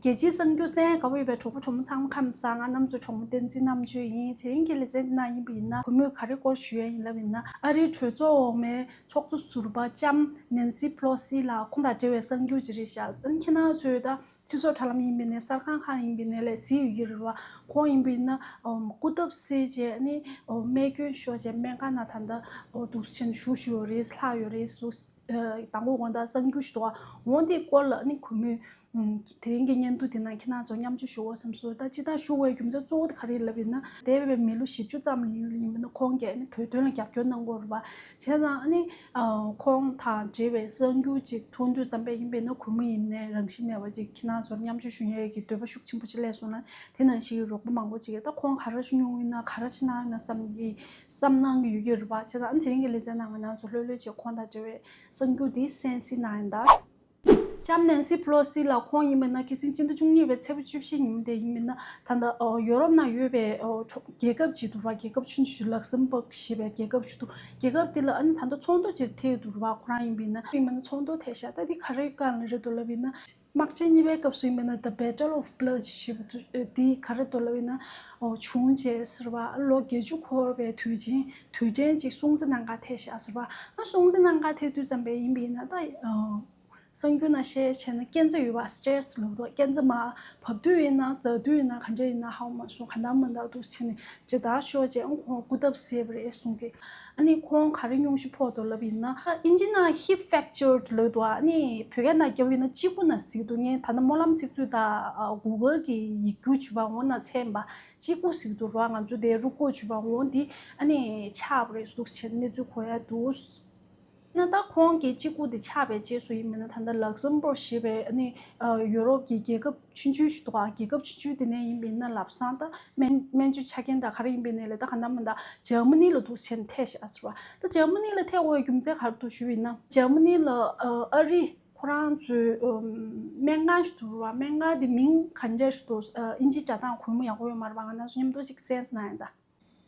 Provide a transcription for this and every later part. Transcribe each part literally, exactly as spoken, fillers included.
རྒྱལ་སྤྱིའི་གསར་འགྱུར་གསན་ཡག་དགའ་པོ་ཡོད་པའི་གྲོགས་པོ་གྲོགས་མོ་ཚང་མ་ཁམས་བཟང་། ང་གནམ་མཚོ་གྲོགས་མོ་བསྟན་འཛིན་རྣམ་དཔྱོད་ཡིན། དེ་རིང་གི་ལེ་ཚན་འདི་ནང་ཡིན་པ་ཡིན་ན། གུས་མོས་ག་རེ་སྐོར་ཞུ་ཡ་ཡིན་ལབ་ཡིན་ན། ཨ་རིའི་གྲོས་ཚོགས་འོག་མའི་ཚོགས་གཙོ་ཟུར་པ་ལྕམ་ནན་སི་པེ་ལོ་སི་ལགས། ཁོང་དང་འབྲེལ་བའི་གསར་འགྱུར་ཅིག་རེད་ཤག་ཨ་ནི་ཁྱེད་རང་ཚོས་ད་སྤྱི་ཚོགས་དྲ་ལམ་ཡིན་པ་ཡིན་ན། གསར་ཁང་ཁག་ཡིན་པ་ཡིན་ན་ལས་གཟིགས་ཡོད་ཀྱི་རེད་བ། ཁོང་ཡིན་པ་ཡིན་ན་ཨམ་སྐུ་ཐབས་བསྩལ་བྱས། ཨ་ནི་ཨོ་རྨས་སྐྱོན་ཤོར་བྱས་སྨན་ཁང་ནང་ད་ལྟ་ཨོ་འདུག་སེ་བཞུགས་བཞུགས་ཡོད་རེད། ལྷག་ཡོད་རེད་ཟེར། ཨ་དང་པོ་དགོང་དག་གསར་འགྱུར་ཞིག་འདུག་བ། འོ་འདིའི་སྐོར་ལ་ཨ་ནི་གུས་མོས་ཨམ་དེ་རིང་གི་བརྙན་ཐུང་འདི་ནང་ཁྱེད་རང་ཚོ་མཉམ་སྤྱོད་ཞུ་བ་བསམ་སོང་། ད་སྤྱིར་བཏང་ཞུ་བའི་རྒྱུ་མཚན་གཙོ་བོ་དེ་ག་རེ་ལབ་ཡིན་ན། འདས་པའི་མི་ལོ་བཞི་བཅུ་ཙམ་ལ་ཡིན་ཡིན་པ་ན་ཁོང་གིས་ཨ་ནི་བོད་དོན་ལ་རྒྱབ་སྐྱོར་གནང་གི་ཡོད་རེད་བ། བྱས་ཙང་ཨ་ནི་ཨ་ཁོང་དང་འབྲེལ་བའི་གསར་འགྱུར་ཅིག་མཐོང་དུས་ཙམ་པ་ཡིན་པས་ན། གུས་མོ་ཡིན་ནའི་རང་བཞིན་མེད་པ་ཅིག་ཁྱེད་རང་ཚོར་མཉམ་སྤྱོད་ཞུ་ཡས་ཀྱི་འདོད་པ་ཤུགས་ཆེན་པོ་ཅིག་སླེབས་སོང་ན། དེ་ནང་བཞིན་གྱི་རོགས་པ་མང་པོ་ཅིག་གིས་ད་ཁོང་ག་རེ་ཞུ་མྱོང་ཡིན་ན། ག་རེ་ཞིག་གནང་ཡོད་ན་བསམ་གྱི་བསམ་གནང་གི་ཡོད་ཀྱི་རེད་བ། བྱས་ཙང་ཨ་ནི་དེ་རིང་གི་ལེ་ཚན་ནང་ང་རང་ཚོ་ལྷོད་ལྷོད་བྱས་ཁོང་དང་འབྲེལ་བའི་གསར་འགྱུར་འདི་གསན་གཟིགས་གནང་ཡིན་ད། ལྕམ་ནན་སི་པེ་ལོ་སི་ལགས་ཁོང་ཡིན་པ་ན་ཁ་སང་སྤྱི་ཟླ་བཅུ་གཉིས་པའི་ཚེས་པ་བཅུ་བཞི་ཉིན་མོ་དེ་ཡིན་པ་ན། ད་ལྟ་ཨོ་ཡོ་རོབ་ནང་ཡོད་པའི་ཨོ་གྲོ་རྒྱལ་ཁབ་ཅིག་འདུག་བ། རྒྱལ་ཁབ་ཆུང་ཆུང་ལག་སམ་བྷག་ཞེས་པའི་རྒྱལ་ཁབ་ཅིག་འདུག་རྒྱལ་ཁབ་དེ་ལ་ཨ་ནི་ད་ལྟ་ཚོགས་འདུ་ཅིག་ཐེ་འདུག་བ། ཁོ་རང་ཡིན་པ་ན་ཡིན་པ་ན་ཚོགས་འདུ་ཐེ་ཤག་ད་འདི་ག་རེ་སྒང་ལ་རེད་འདུག་ལབ་ཡིན་ན། དམག་ཆེན་གཉིས་པའི་སྐབས་སུ་ཡིན་པ་ན་The Battle of Bulge ཞེས་པ་དེ་ག་རེ་འདུག་ལབ་ཡིན་ན། ཨོ་བྱུང་བྱས་ཟེར་བ། ལོ་བརྒྱད་ཅུ་འཁོར་བའི་དུས་ཆེན་དུས་དྲན་ཅིག་སྲུང་བརྩི་གནང་ག་ཐད་ཤག་ཟེར་བ། ཨ་སྲུང་བརྩི་གནང་ག་ཐད་དུས་ཙམ་པས་ཡིན་པ་ཡིན་ན་ད། ཨོ་གསར་འགྱུར་ནང་བཤད་བྱས་ན་སྐས་འཛེག་ཡོད་པ། སི་ཊེར་སི་ལབ་འདུག་སྐས་འཛེག་མར་བབས་དུས་ཡིན་ན་འཛེག་དུས་ཡིན་ན་ག་འདྲ་ཡིན་ན་ཧ་གོ་མ་སོང་། ག་འདྲ་མི་འདྲ་འདུག་བྱས་ནས་ཇི་ལྟར་ཤོར་བྱས་ཨང་ཁོང་སྐུ་ཐབས་ཟེར་བ་རེད་གསུང་གི། ཨ་ནི་ཁོང་ག་རེ་སྙུང་གཞི་ཕོག་འདུག་ལབ་ཡིན་ན། ཨིན་ཇི་ནང་hip fracture ལབ་འདུག་ཨ་ནི་བོད་སྐད་ནང་རྒྱབ་ཡིན་ན་སྤྱི་སྐུ་ནང་ཟེར་གྱི་འདུག་ངས་ད་ལྟ་སྨོན་ལམ་ཚིག་མཛོད་དང་གུ་གལ་གྱི་ཡིག་སྒྱུར་བྱས་པ་འོ་ན་མཚན་པ་སྤྱི་སྐུ་ཟེར་གྱི་འདུག་ར། ང་ཚོ་དེ་རུ་སྐོགས་བྱས་པ་འོ་འདི་ཨ་ནི་ཆགས་པ་རེད་འདུག་བྱས་ནས་གནས་ཚུལ་གོ་ཡ་འདུག་ན་ད་ཁོང་གི་སྤྱི་སྐུ་དེ་ཆགས་པའི་རྗེས་སུ་ཡིན་མིན་ན། ད་ལྟ་ལག་སམ་བྷོར་ཞེས་པའི་ཨ་ནི་ཡོ་རོབ་ཀྱི་རྒྱལ་ཁབ་ཆུང་ཆུང་ཞིག་འདུག་ག་རྒྱལ་ཁབ་ཆུང་ཆུང་དེ་ནས་ཡིན་པ་ཡིན་ན་ལམ་སང་ད་སྨན་སྨན་བཅོས་ཆ་རྐྱེན་དང་ག་རེ་ཡིན་པ་ཡིན་ནའི་ལས་ད་ག་འདྲ་མི་འདྲ་འཇར་མ་ནི་ལ་འདུག་བྱས་ནས་ཐེ་ཤག་ཟེར་བ། ད་འཇར་མ་ནི་ལ་ཐེ་དགོས་པའི་རྒྱུ་མཚན་ག་རེ་འདུག་ཞུས་པ་ཡིན་ན། འཇར་མ་ནི་ལ་ཨ་རི་ཁོ་རང་ཚོའི་སྨན་ཁང་ཞིག་འདུག་བ། སྨན་ཁང་དེ་མིང་ག་འདྲ་ཞིག་འདུག་ཨིན་ཇིའི་སྒྲ་གདངས་གུས་མོ་ཡག་པོ་ཡོད་མ་རེད་པ། ང་རང་ཚོ་མཉམ་དུ་ཅིག་གསན་གནང་ཡིན་ད།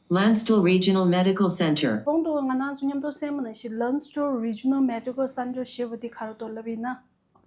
Landstuhl Regional Medical Center. གོང་དུ་ང་རང་ཚོ་མཉམ་དུ་གསན་པ་ནང་བཞིན་Landstuhl Regional Medical Center ཞེས་པ་འདི་ག་རེ་འདུག་ལབ་ཡིན་ན།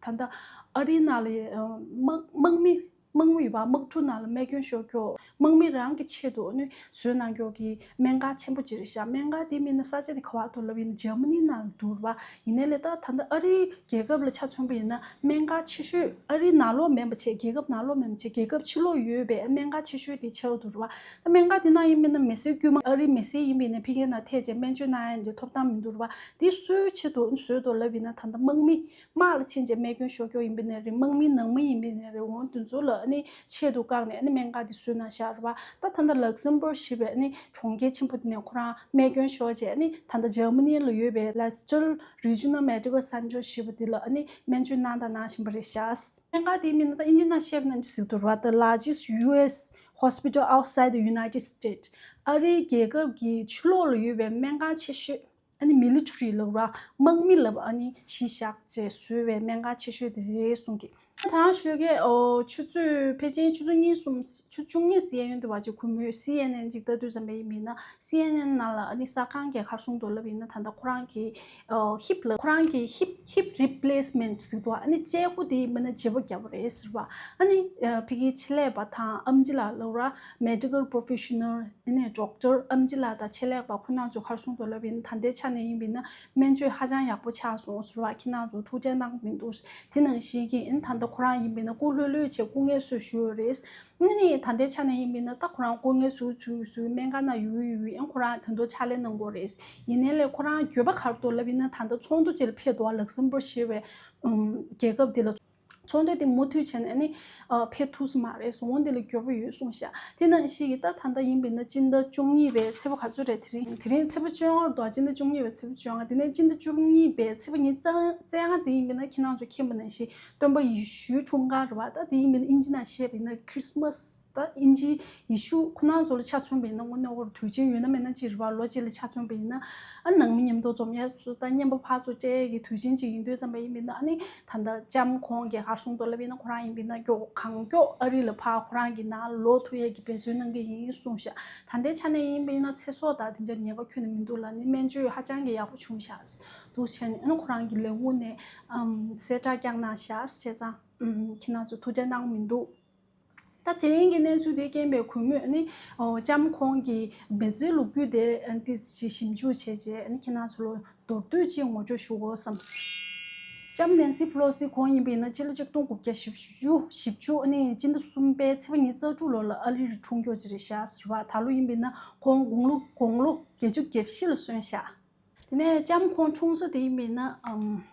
ད་ལྟ་ཨ་རིའི་ནང་ལ་ཨ་དམག་དམག་མི་དམག་མི་ཡོད་པ། དམག་འཁྲུག་ནང་ལ་རྨས་སྐྱོན་ཤོར་མཁན་དམག་མི་རང་གི་ཆེད་དུ་ཨ་ནི་བཟོས་གནང་མཁན་གྱི་སྨན་ཁང་ཆེན་པོ་ཅིག་རེད་ཤག་སྨན་ཁང་དེ་མིན་ན་ས་ཆ་དེ་ག་པར་འདུག་ལབ་ཡིན་ན་འཇར་མ་ནི་ནང་ལ་འདུག་རེད་པ། ཡིན་ནའི་ལས་ད་ད་ལྟ་ཨ་རིའི་རྒྱལ་ཁབ་ལ་ཆ་མཚོན་པ་ཡིན་ན་སྨན་ཁང་ཆེ་ཤོས་ཨ་རིའི་ནང་ལོགས་མིན་པ་བྱས། རྒྱལ་ཁབ་ནང་ལོགས་མིན་པ་བྱས། རྒྱལ་ཁབ་ཕྱི་ལོགས་ཡོད་པའི་སྨན་ཁང་ཆེ་ཤོས་དེ་ཆགས་འདུག་རེད་པ། ད་སྨན་ཁང་དེ་ནང་ཡིན་མིན་ན་མི་སེར་དཀྱུས་མ་ཨ་རིའི་མི་སེར་ཡིན་པ་ཡིན་ན་ཕ་གིའི་ནང་ཐད་བྱས་སྨན་བཅོས་གནང་ཡ་འདི་ཐོབ་ཐང་མི་འདུག་རེད་པ། དེ་སུའི་ཆེད་དུ་བཟོས་འདུག་ལབ་ཡིན་ན། ད་ལྟ་དམག་མི་དམག་ལ་ཕྱིན་བྱས་རྨས་སྐྱོན་ཤོར་མཁན་ཡིན་པ་ཡིན་ན་རེད། དམག་མི་ནང་མི་ཡིན་པ་ཡིན་ན་རེད། འོ་དེ་ཚོ་ལ་ཨ་ནི་ཆེད་དུ་བཀག་ནས་ཨ་ནི་སྨན་ཁང་དེ་བཟོས་གནང་བཞག་རེད་པ། ད་ད་ལྟ་ལག་སམ་བྷོར་ཞེས་པའི་ཨ་ནི་གྲོང་ཁྱེར་ཆེན་པོ་དེ་ནས་ཁོ་རང་རྨས་སྐྱོན་ཤོར་བྱས་ཨ་ནི་ད་ལྟ་འཇར་མ་ནི་ལ་ཡོད་པའི་Landstuhl Regional Medical Center ཞེས་པ་དེ་ལ་ཨ་ནི་སྨན་བཅོས་གནང་དང་གནང་བཞིན་པ་རེད་ཤག་སྨན་ཁང་དེ་མིན་ན་ད་ཨིན་ཇི་ནང་བཤད་པ་ན་འདི་ཟེར་གྱི་འདུག་རེད་པ། The largest U S hospital outside the United States. ཨ་རིའི་རྒྱལ་ཁབ་ཀྱི་ཕྱི་ལོགས་ལ་ཡོད་པའི་སྨན་ཁང་ཆེ་ཤོས། ཨ་ནི་military ལབ་ར། དམག་མི་ལབ། ཨ་ནི་གཞི་བཞག་བྱས་བཟོས་པའི་སྨན་ཁང་ཆེ་ཤོས་དེ་རེད་གསུང་གི། ད་རང་ཞོགས་ཀས་ཨོ་ཆུ་ཚོད་ཕལ་ཆེར་ཆུ་ཚོད་གཉིས་གསུམ། ཆུ་ཚོད་བཅུ་གཉིས་ཟིན་ཡོང་དུས་བ་ཅིག་གུས་མོས་སི་ཨེན་ཨེན་ཅིག་ལྟ་དུས་ཙམ་པ་ཡིན་པ་ཡིན་ན། སི་ཨེན་ཨེན་ནང་ལ་ཨ་ནི་གསར་ཁང་གིས་ག་རེ་གསུངས་འདུག་ལབ་ཡིན་ན། ད་ལྟ་ཁོ་རང་གི་ཨོ་ཧིབ་ལ། ཁོ་རང་གི་ཧིབ་ཧིབ་རི་པི་ལེ་སི་མེན་ཊི་ཟེར་འདུག་ཨ་ནི་ལྕེ་སྐུ་དེ་མིན་ན་བརྗེ་པོ་བརྒྱབ་པ་རེད་ཟེར་བ། ཨ་ནི་ཕ་གིའི་ཆེད་ལས་པ་དང་ཨེམ་ཆི་ལགས་ལབ་ར། མེ་ཌི་ཀལ་པོ་རོ་ཕེ་ཤ་ནལ། ཨ་ནི་ཌོག་ཊར་ཨེམ་ཆི་ལགས་དང་ཆེད་ལས་པ་ཁོ་རང་ཚོ་ག་རེ་གསུངས་འདུག་ལབ་ཡིན་ན། ད་ལྟའི་ཆ་ནས་ཡིན་པ་ཡིན་ན་སྨན་བཅོས་ཧ་ཅང་ཡག་པོ་ཆགས་སོང་ཟེར་བ། ཁྱེད་རང་ཚོ་ཐུགས་ཁྲལ་གནང་མི་འདུག་དེ་ནང་བཞིན་གྱི་ཨ་ནི་ད་ལྟ་ཁོ་རང་ཡིན་པ་ཡིན་ན་སྐུ་ལྷོད་ལྷོད་བྱས་སྐུ་ངལ་གསོ་ཞུས་ཡོད་རེད། ཨ་ནི་ད་ལྟའི་ཆ་ནས་ཡིན་པ་ཡིན་ན་ད་ཁོ་རང་སྐུ་ངལ་གསོ་ཚུལ་ཚུལ་སྨན་ཁང་ནང་ཡོད་ཡོད་ཡོད། ཨ་ཁོ་རང་ད་དུང་ཕྱག་ལས་གནང་གི་ཡོད་རེད། ཡིན་ནའི་ལས་ཁོ་རང་འགྱོད་པ་ག་རེ་འདུག་ལབ་ཡིན་ན། ད་ལྟ་ཚོགས་འདུ་ཅིག་ལ་ཕེབས་འདུག་ལག་སམ་བྷོར་ཞེས་པའི་ཨམ་རྒྱལ་ཁབ་འདི་ལ། ཚོགས་འདུ་དེ་མུ་མཐུད་བྱས་ནས་ཨ་ནི་ཨ་ཕེབས་ཐུབ་ས་མ་རེད་གསུངས། འོ་འདི་ལ་འགྱོད་པ་ཡོད་གསུངས་ཤག་དེ་ནང་བཞིན་གྱི་ད་ད་ལྟ་ཡིན་པ་ཡིན་ན་སྤྱི་ཟླ་བཅུ་གཉིས་པའི་ཚེས་པ་ག་ཚོད་རེད། དེ་རིང་དེ་རིང་ཚེས་པ་བཅོ་ལྔ་རེད་འདུག་སྤྱི་ཟླ་བཅུ་གཉིས་པའི་ཚེས་པ་བཅོ་ལྔ། དེ་ནས་སྤྱི་ཟླ་བཅུ་གཉིས་པའི་ཚེས་པ་ཉི་ཤུ་རྩ་ལྔ་དེ་ཡིན་པ་ཡིན་ན་ཁྱེད་རང་ཚོ་མཁྱེན་པ་ནང་བཞིན་སྟོན་པ་ཡེ་ཤུའི་འཁྲུངས་སྐར་རེད་བ། ད་དེ་ཡིན་པ་ཡིན་ན་ཨིན་ཇི་ནང་བཤད་པ་ཡིན་ན་ཁྲི་སི་མ་སི། ད་ཨིན་ཇི་ཡེ་ཤུ་ཁོ་རང་ཚོ་ལ་ཆ་མཚོན་པ་ཡིན་ན་དངོས་གནས་ཁོ་རང་དུས་ཆེན་ཡོད་ན་མེད་ན་ཅིག་རེད་བ། ལོ་གཅིག་ལ་ཆ་མཚོན་པ་ཡིན་ན། ཨ་ནང་མི་མཉམ་དུ་འཛོམས་ཡས་སུ་ད་རྔན་པ་ཕར་ཚུར་སྤྲད་ཀྱི་དུས་ཆེན་ཅིག་ཡིན་དུས་ཙམ་པ་ཡིན་པ་ཡིན་ན། ཨ་ནི་ད་ལྟ་ལྕམ་ཁོང་གིས་ག་རེ་གསུངས་འདུག་ལབ་ཡིན་ན། ཁོ་རང་ཡིན་པ་ཡིན་ན་མགྱོགས་གང་མགྱོགས་ཨ་རི་ལ་ཕར་ཁོ་རང་གི་ནང་ལོག་ཐུབ་ཡས་ཀྱི་འབད་བརྩོན་གནང་གི་ཡིན་གསུངས་ཤག་ད་ལྟའི་ཆ་ནས་ཡིན་པ་ཡིན་ན་ཚེ་སྲོག་དང་དེ་འདྲ་ཉེན་ཁ་ཁྱོན་ནས་མི་འདུག་ལབ་ནས་སྨན་བཅོས་ཧ་ཅང་གི་ཡག་པོ་བྱུང་ཤག་འདུག་བྱས་ནས་ཨ་ནི་ཁོ་རང་གི་ལས་ཁུངས་ནས་ཨམ་གསལ་བསྒྲགས་བསྐྱངས་གནང་ཤག་བྱས་ཙང་། ཁྱེད་རང་ཚོ་ཐུགས་ཁྲལ་གནང་མི་འདུག་ད་དེ་རིང་གི་གནས་ཚུལ་དེ་རྐྱེན་པས་གུས་མོས་ནི་ལྕམ་ཁོང་གི་མི་ཚེའི་ལོ་རྒྱུས་དེ་ཏོག་ཙམ་ཞིབ་འཇུག་བྱས་རྗེས་ཁྱེད་རང་ཚོ་ལ་མདོར་བསྡུས་ཅིག་ངོ་སྤྲོད་ཞུ་དགོས་བསམ། ལྕམ་ནེན་སི་ཕེ་ལོ་སི་ཁོང་ཡིན་པས་ན་སྤྱི་ལོ་ཆིག་སྟོང་དགུ་བརྒྱ་བཞི་བཅུ་བཞི་བཅུ་ནི་སྤྱི་ཟླ་གསུམ་པའི་ཚེས་པ་ཉི་ཤུ་རྩ་དྲུག་ལོ་ལ་ཨ་རིར་འཁྲུངས་ཀྱོག་ཅིག་རེད་ཤག་ཟེར་བ། ད་ལོ་ཡིན་པས་ན་ཁོང་དགུང་ལོ་དགུང་ལོ་བརྒྱད་ཅུ་གྱ་བཞི་ལ་སོན་ཤག་དེ་ནས་ལྕམ་ཁོང་འཁྲུངས་ས་དེ་ཡིན་པས་ན་ཨམ།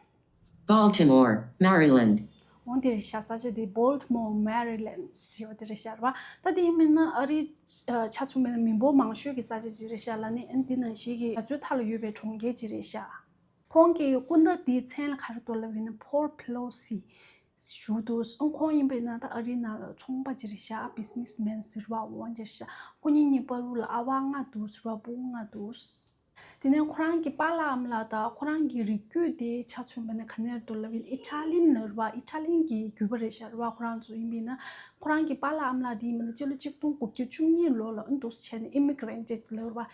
Baltimore, Maryland. འོང་དེ་རེད་ཤག་ས་ཆ་དེ་Baltimore, Maryland ཞེས་པ་དེ་རེད་ཤག་རེད་བ། ད་དེ་ཡིན་པས་ན་ཨ་རིའི་ཆ་མཚོན་པས་ན་མི་འབོར་མང་ཤོས་ཀྱི་ས་ཆ་ཅིག་རེད་ཤག་ལ་ནི་ཨ་ནི་དེ་ནང་བཞིན་གྱི་རྒྱ་མཚོའི་མཐའ་ལ་ཡོད་པའི་གྲོང་ཁྱེར་ཅིག་རེད་ཤག་ཁོང་གི་སྐུ་ཟླ་དེའི་མཚན་ལ་ག་རེ་འདུག་ལབ་ན་Paul Pelosi ཞུ་འདུག་ཨང་ཁོང་ཡིན་པས་ན་ད་ཨ་རིའི་ནང་ལ་ཚོང་པ་ཅིག་རེད་ཤག businessman ཟེར་བ་འོང་ཅིག་རེད་ཤག་ཁོ་གཉིས་གཉིས་བར་ལ་ཨ་བ་ལྔ་འདུག་ཟེར་བ་བུ་ལྔ་འདུག་དེ་ནས་ཁོ་རང་གི་པཱ་ལགས་ཨ་མ་ལགས་དང་ཁོ་རང་གི་རིགས་རྒྱུད་དེ་ཆ་མཚོན་པ་ན་ག་ནས་འདུག་ལབ་ཡིན་ཨི་ཊ་ལིན་ལ་རེད་བ། ཨི་ཊ་ལིན་གྱི་རྒྱུད་པ་རེད་ཤག་རེད་བ། ཁོ་རང་ཚོ་ཡིན་པས་ན་ཁོ་རང་གི་པཱ་ལགས་ཨ་མ་ལགས་དེ་ཡིན་པས་ན་སྤྱི་ལོ་ཆིག་སྟོང་དགུ་བརྒྱ་བཅུ་གཉིས་ལོ་ལ་ཨ་འདུག་བྱས་ནས་immigrated ལ་རེད་བ།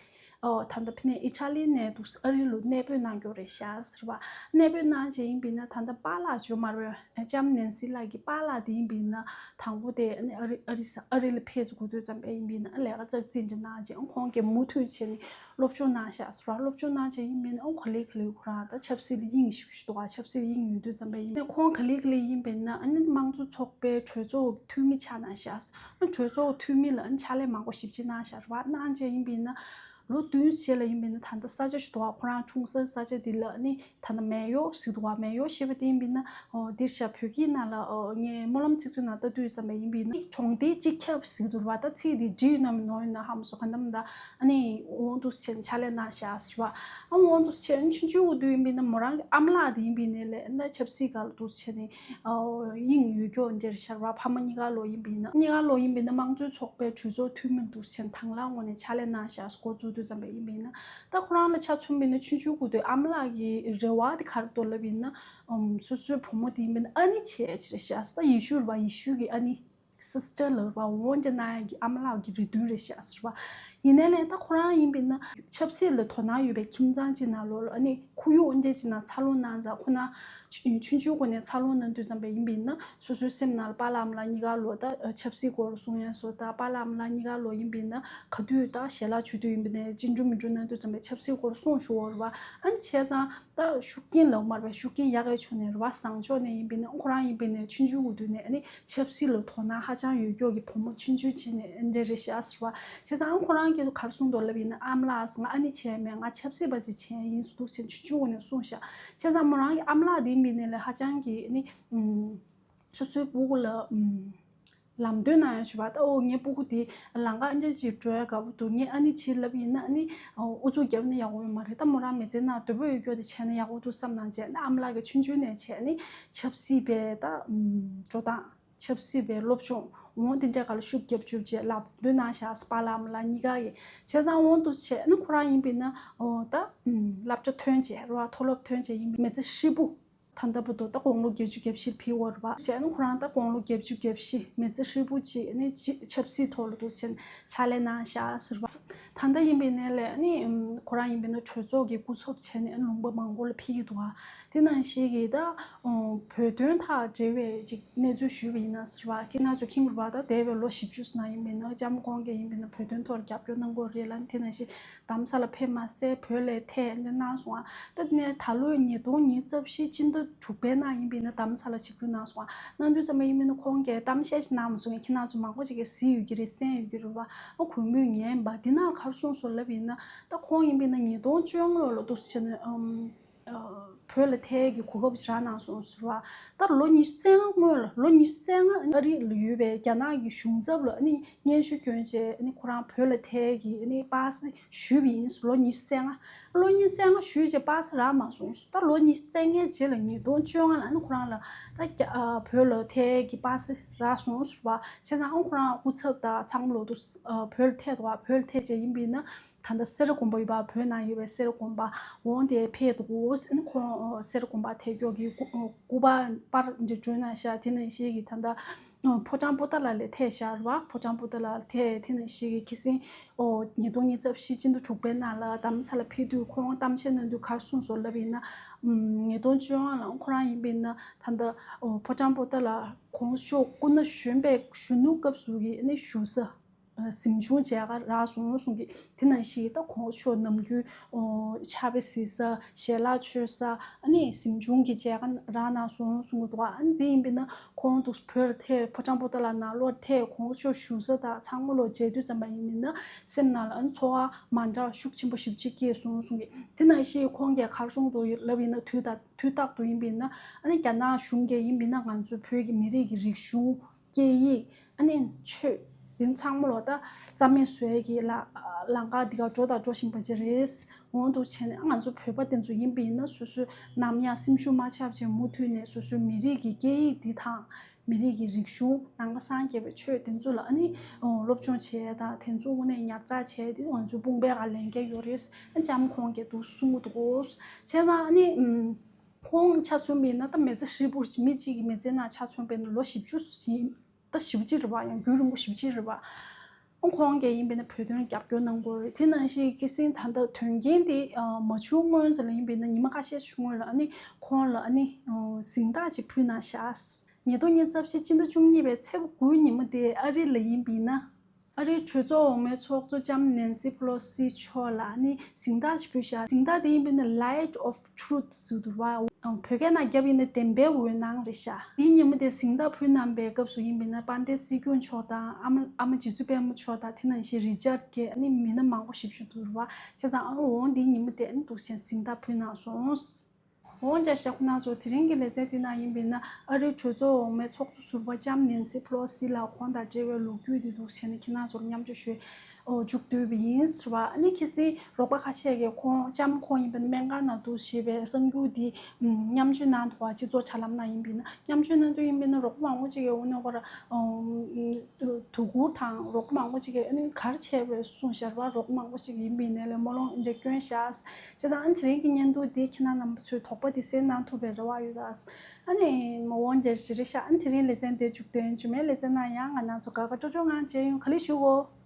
ཨོ་ད་ལྟ་ཕ་ནས་ཨི་ཊ་ལི་ནས་འདུག་ཨ་རི་ལ་གནས་སྤོས་གནང་རྒྱུ་རེད་ཤག་ཟེར་བ། གནས་སྤོས་གནང་བྱས་ཡིན་པས་ན་ད་ལྟ་པཱ་ལགས་ཇོ་མར་བའི་ལྕམ་ནེན་སི་ལགས་ཀྱི་པཱ་ལགས་དེ་ཡིན་པས་ན་དང་པོ་དེ་ཨ་ནི་ཨ་རི་ཨ་རི་ས་ཨ་རི་ལ་ཕེབས་དགོས་དུས་ཙམ་པ་ཡིན་པས་ན་ལས་ཀ་ཙག་ཙིག་འདྲ་གནང་བྱས་ཁོང་གིས་མུ་མཐུད་བྱས་ནས་སློབ་སྦྱོང་གནང་ཤག་ཟེར་བ། སློབ་སྦྱོང་གནང་བྱས་ཡིན་པས་ན་ཨོ་ག་ལེ་ག་ལེ་ཁོ་རང་ད་ཆབ་སྲིད་ལ་དབྱིངས་ཞེ་པོ་ཞིག་འདུག་ག་ཆབ་སྲིད་ལ་དབྱིངས་ཡོད་དུས་ཙམ་པ་ཡིན་པས་ཁོང་ག་ལེ་ག་ལེ་ཡིན་པས་ན་ཨ་ནི་དམངས་གཙོ་ཚོགས་པའི་གྲོས་ཚོགས་འཐུས་མི་ཆགས་གནང་ཤག་གྲོས་ཚོགས་འཐུས་མི་ལ་ཨ་ནི་ཕྱག་ལས་མང་པོ་ཞེ་པོ་ཅིག་གནང་ཤག་རེད་བ། གནང་བྱས་ཡིན་པས་ན། ལོ་བདུན་རྗེས་ལ་ཡིན་པས་ན་ད་ལྟ་ས་ཆ་ཞིག་འདུག་ག་ཁོ་རང་འཁྲུངས་ས་ས་ཆ་འདི་ལ་ནི་ད་ལྟ་མེ་ཡོ་ཟེར་འདུག་ག་མེ་ཡོ་ཞེས་པ་དེ་ཡིན་པས་ན་ཨོ་འདིར་ཤ་བོད་སྐད་ནང་ལ་ཨོ་ངས་སྨོན་ལམ་ཚིག་མཛོད་ནང་ལྟ་དུས་ཙམ་པ་ཡིན་པས་ན་གྲོང་སྡེ་གཅིག་ཁྱབ་ཟེར་འདུག་རེད་བ། ད་ཚིག་འདི་བྲིས་ཡོད་ན་མི་ནོར་ཡོད་ན་ཧ་མ་སོ་ག་འདམ་ད་ཨ་ནི་འོང་འདུག་བྱས་ནས་ཕྱག་ལས་གནང་ཤག་ཟེར་བ། ཨ་འོང་འདུག་བྱས་ནས་ཆུང་ཆུང་འུ་དུས་ཡིན་པས་ན་མོ་རང་གི་ཨ་མ་ལགས་དེ་ཡིན་པས་ན་ལས་ན་ཆབ་སྲིད་སྒང་ལ་འདུག་བྱས་ནས། དབྱིངས་ཡོད་ཀྱོག་འདིར་ཤར་བ་ཕ་མ་གཉིས་ཀ་ལོ་ཡིན་པས་ན་གཉིས་ཀ་ལོ་ཡིན་པས་ན་དམངས་གཙོའི་ཚོགས་པའི་གྲོས་ཚོགས་འཐུས་མི་འདུག་ཆེན་དང་བླངས་ངོས་ནས་ཕྱག་ལས་གནང་བཞག་འགོ་བཙུགས་དུས་ཙམ་པ་ཡིན་པས་ན་ད་ཁོ་རང་ལ་ཆ་མཚོན་པས་ན་ཆུང་ཆུང་སྐུ་དུས་ཨ་མ་ལགས་ཀྱི་རེ་བ་དེ་ག་རེ་འདུག་ལབ་ཡིན་ན་སོ་སོའི་བུ་མོ་དེ་ཡིན་པས་ན་ཨ་ནི་བྱས་ཅི་རེད་ཤག་ད་ཡེ་ཤུ་རེད་བ། ཡེ་ཤུ་གི་ཨ་ནི་སིས་ཊར་ལབ་རེད་བ། འོ་འདྲ་གནང་ཡག་གི་ཨ་མ་ལགས་ཀྱི་རེ་འདུན་རེད་ཤག་ཟེར་བ། ཡིན་ནའི་ལས་ད་ཁོ་རང་ཡིན་པས་ན་ཆབ་སྲིད་ལ་དོ་སྣང་ཡོད་པའི་ཁྱིམ་ཚང་ཅིག་ནང་ལོགས་ལ་ཨ་ནི་ཁོར་ཡུག་འདྲ་ཅིག་ནང་འཚར་ལོངས་གནང་ཙང་ཁོ་ན་ཆུང་ཆུང་སྒོ་ནས་འཚར་ལོངས་གནང་དུས་ཙམ་པ་ཡིན་པས་ན་སོ་སོའི་སེམས་ནང་ལ་པཱ་ལགས་ཨ་མ་ལགས་གཉིས་ཀ་ལོ་ད་ཆབ་སྲིད་སྐོར་གསུང་ཡ་སོ་ད་པཱ་ལགས་ཨ་མ་ལགས་གཉིས་ཀ་ལོ་ཡིན་པས་ན་ག་དུས་ད་ཞལ་ལག་མཆོད་དུས་ཡིན་པས་ན་ཅི་འགྲོ་མི་འགྲོ་གནང་དུས་ཙམ་པ་ཆབ་སྲིད་སྐོར་གསུང་ཞུ་བར་བ་ཨ་ནི་བྱས་ཙང་། ད་ཤུགས་རྐྱེན་ལབ་མ་རེད་པ། ཤུགས་རྐྱེན་ཡག་གི་ཕྱོགས་ནས་རེད་པ། བཟང་ཕྱོགས་ནས་ཡིན་པས་ན་ཁོ་རང་ཡིན་པས་ན་ཆུང་ཆུང་འུ་དུས་ནས་ཨ་ནི་ཆབ་སྲིད་ལ་དོ་སྣང་ཧ་ཅང་ཡོད་ཀྱོག་གི་བུ་མོ་ཆུང་ཆུང་ཅིག་ནས་འདྲ་རེད་ཤག་ཟེར་བ། བྱས་ཙང་ཁོ་རང་གིས་ག་རེ་གསུངས་འདུག་ལབ་ཡིན་ན་ཨ་མ་ལགས་ང་ཨ་ནི་བྱས་མེད། ང་ཆབ་སྲིད་པ་ཅིག་བྱས་ཡིན་འདུག་ཟེར་ཆུང་ཆུང་འུ་ནས་གསུངས་ཤག་བྱས་ཙང་མོ་རང་གི་ཨ་མ་ལགས་དེ་ཡིན་པས་ན་ལས་ཧ་ཅང་གི་ཨ་ནི། སོ་སོའི་སྤུ་གུ་ལ་ལམ་སྟོན་གནང་ཡ་ཞུ་བ། ད་ཨོ་ངའི་སྤུ་གུ་དེ་ལམ་ཁ་འདྲ་ཅིག་འགྲོ་ཡ་དགའ་པོ་འདུག་ངས་ཨ་ནི་བྱེད་ལབ་ཡིན་ན་ཨ་ནི་ཨུ་ཚུགས་བརྒྱབ་ན་ཡག་པོ་ཡོད་མ་རེད། ད་མོ་རང་མི་ཚེ་ནང་དོད་པོ་ཡོད་ཀྱོག་དེ་བྱས་ན་ཡག་པོ་འདུག་བསམ་གནང་བྱས་ཨ་མ་ལགས་ཀྱིས་ཆུང་ཆུང་ནས་བྱས་ནི་ཆབ་སྲིད་པའི་ད་འགྲོ་སྟངས་ཆབ་སྲིད་པའི་སློབ་སྦྱོང་འོང་དེ་འདྲ་ག་ལ་ཤུགས་རྒྱབ་བཅུག་བྱས་ལམ་སྟོན་གནང་བཞག་པཱ་ལགས་ཨ་མ་ལགས་གཉིས་ཀ་གིས། བྱས་ཙང་འོང་དུ་བྱས་ཨ་ནི་ཁོ་རང་ཡིན་པས་ན་ཨོ་ད་སློབ་གྲྭ་ཐོན་བྱས་རེད་བ། མཐོ་སློབ་ཐོན་བྱས་ཡིན་པས་མི་ཚེ་ཧྲིལ་པོ། ད་ལྟ་བར་དུ་ད་དགུང་ལོ་བརྒྱད་ཅུ་གྱ་བཞི་ཕེབས་ཡོད་རེད་པ། བྱས་ན་ཁོ་རང་ད་དགུང་ལོ་བརྒྱད་ཅུ་གྱ་བཞི་མི་ཚེ་ཧྲིལ་པོ་ཅིག་ནི་ཅི་ཆབ་སྲིད་ཐོག་ལ་འདུག་ཟེར་ནས་ཕྱག་ལས་གནང་བཞག་ཟེར་བ། ད་ལྟ་ཡིན་པའི་ནས་ལས་ནི་ཁོ་རང་ཡིན་པའི་ན་གྲོས་ཚོགས་ཀྱི་སྐུ་ཚབ་བྱས་ནས་ལུང་པ་མང་པོ་ལ་ཕེབས་ཀྱི་འདུག་ཨ། དེ་ནང་བཞིན་གྱི་ད་བོད་དོན་ཐག་འབྲེལ་བའི་ཅིག་གནས་ཚུལ་ཞུས་པ་ཡིན་ན་ཟེར་བ་ཁྱེད་རང་ཚོ་མཁྱེན་གྱི་རེད་པ། ད་འདས་པའི་ལོ་བཞི་བཅུ་ཙམ་ནང་ཡིན་པའི་ན་ལྕམ་ཁོང་གིས་ཡིན་པའི་ན་བོད་དོན་ཐོག་ལ་རྒྱབ་སྐྱོར་གནང་གི་ཡོད་རེད་ལ། དེ་ནང་བཞིན་རྡ་རམ་ས་ལ་ཕེབས་མ་ཟད་བོད་ལ་ཐད་གནང་སོང་ཨ། ད་ནས་ད་ལོའི་ཉིས་སྟོང་ཉི་ཤུ་རྩ་བཞི་སྤྱི་ཟླ་དྲུག་པའི་ནང་ཡིན་པའི་ན་རྡ་རམ་ས་ལ་ཆིབས་བསྒྱུར་གནང་སོང་ཨ། གནང་དུས་ཙམ་པ་ཡིན་པའི་ན་ཁོང་གིས་གཏམ་བཤད་ཞིག་གནང་མ་སོང་ངས་ཁྱེད་རང་ཚོ་མང་པོ་ཞིག་གིས་གཟིགས་ཡོད་ཀྱི་རེད། གསན་ཡོད་ཀྱི་རེད་བ། ཨ་གུས་མོས་ཉན་པ་འདི་ན་ག་རེ་གསུངས་སོང་ལབ་ཡིན་ན་ད་ཁོང་ཡིན་པའི་ན་ཉིས་སྟོང་བཅོ་ལྔ་ལོ་ལ་འདུག་ཟེར་ནས་ཨམ། བོད་ལ་ཐད་ཀྱི་གོ་སྐབས་ཞིག་རག་གནང་སོང་ཟེར་བ། ད་ལོ་ཉི་ཤུ་རྩ་ལྔ་སྔོན་ལ་ལོ་ཉི་ཤུ་རྩ་ལྔ་ཨ་རི་ལ་ཡོད་པའི་རྒྱ་ནག་གི་གཞུང་ཚབ་ལ་ཨ་ནི་སྙན་ཞུ་བསྐྱོན་རྗེས་ཨ་ནི་ཁོ་རང་བོད་ལ་ཐད་ཀྱི་ཨ་ནི་པ་སེ་ཞུས་པ་ཡིན། ལོ་ཉི་ཤུ་རྩ་ལྔ། ལོ་ཉི་ཤུ་རྩ་ལྔ་ཞུས་རྗེས་པ་སེ་རག་མ་སོང་། ད་ལོ་ཉི་ཤུ་རྩ་ལྔའི་རྗེས་ལ་ཉིས་སྟོང་བཅོ་ལྔ་ལ་ཨ་ནི་ཁོ་རང་ལ་ད་རྒྱ་ཨ་བོད་ལ་ཐད་ཀྱི་པ་སེ་རག་སོང་ཟེར་བ། བྱས་ཙང་ཨ་ཁོ་རང་སྐུ་ཚབ་དང་ཚང་མ་ལོ་དུ་ཨ་བོད་ལ་ཐད་འདུག་བ། བོད་ལ་ཐད་རྗེས་ཡིན་པས་ན། ད་ལྟ་སེ་ར་དགོན་པ་ཡོད་པ། བོད་ནང་ཡོད་པའི་སེ་ར་དགོན་པ་འོང་དེ་ཕེབས་འདུག་ཨ་ནི་ཁོང་ གསེར་དགོན་པ་ཐད་ཀྱོག་གི་སྐུ་སྐུ་པར་པར་འདི་བྲོས་ན་ཤ་དེ་ནང་བཞིན་གྱི་ད་ལྟ་ཕོ་བྲང་པོ་ཏ་ལ་ལས་ཐད་ཤར་བ་ཕོ་བྲང་པོ་ཏ་ལ་ཐད་དེ་ནང་བཞིན་གྱི་ཁི་སིང་ཉིས་སྟོང་ཉི་ཤུ་རྩ་བཞི་སྤྱི་ཟླ་དྲུག་པའི་ནང་ལ་རྡ་རམ་ས་ལ་ཕེབས་དུས་ཁོང་གཏམ་བཤད་གནང་དུས་ག་རེ་གསུངས་སོང་ལབ་ཡིན་ན། ཉིས་སྟོང་བཅོ་ལྔ་ལ་ཁོ་རང་ཡིན་པ་ཡིན་ན་ད་ལྟ་ཕོ་བྲང་པོ་ཏ་ལ་གོང་ས་མཆོག་སྐུ་ན་གཞོན་པའི་གཞོན་ནུ་སྐབས་སུ་གི་ནི་བཞུགས་ས། གཟིམ་ཆུང་མཇལ་ཁ་རག་སོང་གསུང་གི། དེ་ནང་བཞིན་ད་གོང་ས་མཆོག་ནམ་རྒྱུན་ཕྱག་དཔེ་གཟིགས་ས་ཞལ་ལག་མཆོད་ས་ཨ་ནི་གཟིམ་ཆུང་གི་མཇལ་ཁ་རག་གནང་སོང་གསུང་གི་འདུག་ཨ་ནི་དེ་ཡིན་པས་ན་ཁོང་འདུག་བོད་ལ་ཐད་ཕོ་བྲང་པོ་ཏ་ལ་ནང་ལོགས་ཐད་གོང་ས་མཆོག་བཞུགས་ས་དང་ཚང་མ་ལོ་མཇལ་དུས་ཙམ་པ་ཡིན་པས་ན་སེམས་ནང་ལ་ཨ་ནི་ཚོར་བ་མ་འདྲ་ཤུགས་ཆེན་པོ་ཞེ་པོ་ཅིག་སྐྱེས་སོང་གསུང་གི། དེ་ནང་བཞིན་ཁོང་གིས་ག་རེ་གསུངས་འདུག་ལབ་ཡིན་ན་དུས་དང་དུས་རྟག་ཏུ་ཡིན་པས་ན་ཨ་ནི་རྒྱ་ནག་གཞུང་གིས་ཡིན་པས་ན་ང་ཚོའི་བོད་ཀྱི་མི་རིགས་ཀྱི་རིག་གཞུང་། སྐད་ཡིག་ཨ་ནི་ཆོས་འདི་ཚང་མ་ལོ་ད་རྩ་མེད་བཟོ་ཡས་ཀྱི་ལ་ལམ་ཁ་འདི་ག་འགྲོ་དང་འགྲོ་བཞིན་པ་ཅིག་རེད། འོང་འདུག་བྱས་ནས་ང་ཚོ་བོད་པ་དེ་ཚོ་ཡིན་པ་ཡིན་ན་སོ་སོའི་ནམ་ཡང་སེམས་ཤུགས་མ་ཆག་བྱས་མུ་མཐུད་ནས་སོ་སོའི་མི་རིགས་ཀྱི་སྐད་ཡིག་འདི་དང་མི་རིགས་ཀྱི་རིག་གཞུང་ནང་པ་སངས་རྒྱས་པའི་ཆོས་དེ་ཚོ་ལ་ཨ་ནི་སློབ་སྦྱོང་བྱས་དང་དེ་ཚོ་དངོས་གནས་ཉར་ཚགས་བྱས་དེ་ང་ཚོའི་དཔུང་པའི་སྒང་ལེན་གྱི་ཡོད་རེད། ཨ་ལྕམ་ཁོང་གིས་འདུག་གསུང་གི་འདུག་གོ། བྱས་ཙང་ཨ་ནི་ཁོང་ཆ་མཚོན་པ་ཡིན་ན་ད་མི་ཚེ་ཧྲིལ་པོ་མི་གཅིག་གི་མི་ཚེ་ནང་ཆ་མཚོན་པ་ཡིན་ན་ལོ་བཞི་བཅུ་ཡིན། ད་ཞེ་པོ་ཅིག་རེད་པ། ཡང་རྒྱུན་རིང་པོ་ཞེ་པོ་ཅིག་རེད་པ། ཁོང་གིས་ཡིན་པས་ན་བོད་དོན་རྒྱབ་སྐྱོར་གནང་དགོས་རེད། དེ་ནང་བཞིན་ཁི་སིང་ད་ལྟ་དོན་རྐྱེན་དེ་མ་བྱུང་སྔོན་ཙམ་ལ་ཡིན་པས་ན་ཉི་མ་ཁ་ཤས་ཤིག་སྔོན་ལ་ཨ་ནི་ཁོང་ལ་ཨ་ནི་གཟེངས་རྟགས་ཅིག་ཕུལ་གནང་ཤག་ཉིས་སྟོང་ཉི་ཤུ་རྩ་བཞི་སྤྱི་ཟླ་བཅུ་གཉིས་པའི་ཚེས་པ་དགུའི་ཉིན་མོ་དེ་ཨ་རི་ལ་ཡིན་པས་ན། ཨ་རིའི་གྲོས་ཚོགས་འོག་མའི་ཚོགས་གཙོ་ལྕམ་ནེན་སི་ཕེ་ལོ་སི་མཆོག་ལ་ནི་གཟེངས་རྟགས་ཤིག་ཕུལ་ཤག་གཟེངས་རྟགས་དེ་ཡིན་པས་ན་Light of Truth ཟེར་འདུག་བ། བོད་སྐད་ནང་བརྒྱབ་ཡིན་ན་བདེན་པའི་འོད་སྣང་རེད་ཤག་དེའི་ཉིན་མོ་དེ་གཟེངས་རྟགས་ཕུལ་གནང་པའི་སྐབས་སུ་ཡིན་པས་ན་དཔལ་ལྡན་སྲིད་སྐྱོང་མཆོག་དང་ཨ་མ་ཨ་མ་རྗེ་བཙུན་པད་མ་མཆོག་དང་དེ་ནང་བཞིན་རི་ཅར་གྱི་ནི་མི་སྣ་མང་པོ་ཞིག་བཞུགས་འདུག་བ། བྱས་ཙང་ཨ་འོང་དེའི་ཉིན་མོ་དེ་ནི་འདུག་བྱས་གཟེངས་རྟགས་ཕུལ་གནང་སོང་། འོན་ཀྱང་ཤག་ཁོ་ན་ཚོ་དེ་རིང་གི་ལེ་ཚན་འདི་ནང་ཡིན་པས་ན་ཨ་རིའི་གྲོས་ཚོགས་འོག་མའི་ཚོགས་གཙོ་ཟུར་པ་ལྕམ་ནེན་སི་ཕེ་ལོ་སི་ལགས་ཁོང་དང་འབྲེལ་བའི་ལོ་རྒྱུས་འདི་འདུག་བྱས་ནས་ཁྱེད་རང་ཚོར་མཉམ་སྤྱོད་ཞུས་མཇུག་བསྡུས་པ་ཡིན་ཟེར་བ། ཨ་ནི་ཁི་སིང་རོགས་པ་ཁ་ཤས་ཀྱིས་ཁོང་ལྕམ་ཁོང་ཡིན་པས་ན་སྨན་ཁང་ནང་འདུག་ཞེས་པའི་གསར་འགྱུར་འདི་མཉམ་སྤྱོད་གནང་འདུག་བ། སྤྱི་ཚོགས་དྲ་ལམ་ནང་ཡིན་པས་ན་མཉམ་སྤྱོད་གནང་དུས་ཡིན་པས་ན་རོགས་པ་མང་པོ་ཅིག་གིས་འོ་ནི་ཁོ་ར་དོ་ཁུར་དང་རོགས་པ་མང་པོ་ཅིག་གིས་ཨ་ནི་ག་རེ་བྱས་པ་རེད་གསུངས་ཤག་བ། རོགས་པ་མང་པོ་ཅིག་གིས་ཡིན་པས་ན་ལས་སྨོན་ལམ་འདི་འདྲ་བསྐྱོན་ཤག་བྱས་ཙང་ཨ་ནི་དེ་རིང་གི་བརྙན་ཐུང་འདི་ཁྱེད་རང་རྣམ་པ་ཚོས་དོགས་པ་འདི་སེལ་གནང་ཐུབ་པའི་རེ་བ་ཡོད། ཨ་ནི་མ་འོང་རྒྱལ་ཞིག་རེད་ཤག་ཨ་ནི་དེ་རིང་ལེ་ཚན་འདི་མཇུག་སྟོན། རྗེས་མའི་ལེ་ཚན་ནང་ཡང་ང་རང་ཚོ་དགའ་དགའ་སྤྲོ་སྤྲོ་ངང་མཇལ་ཡོང་། ག་ལེ་ཞུ་གོ།